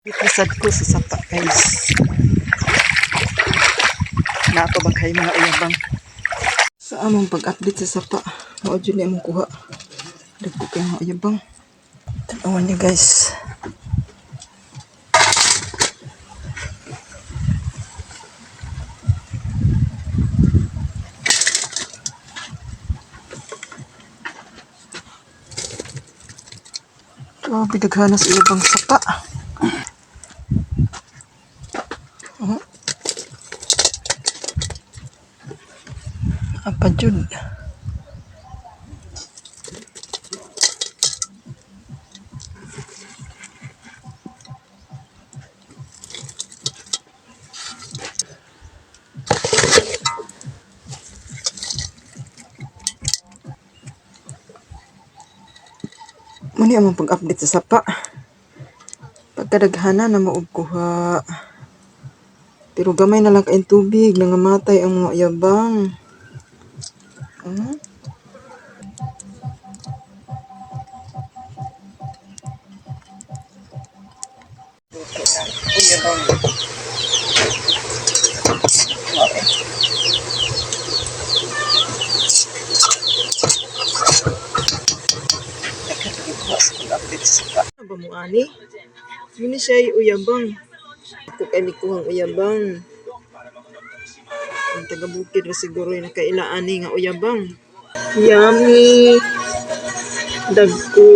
Sad ko sa sapa, guys. Naa pa ba kay mga uyabang? Sa among pag-update sa sapa, mao jud ni among kuha. Dagko kay mga uyabang. Tan-awan niyo, guys. Grabe, daghana sa uyabang sapa. Oh. Apa jud? Muni among pag-update sa sapa. Pagkadaghana na maog kuha. Pero gamay na lang kayong tubig, nangamatay ang mga uyabang. Uyabang. Okay. Pag-update sa sapa. Ano ba mo ani? Muni siya ay uyabang. Ako kay mikuhang uyabang. Ang taga bukid ra siguro yung nakaila ani nga uyabang. Yummy! Dagko.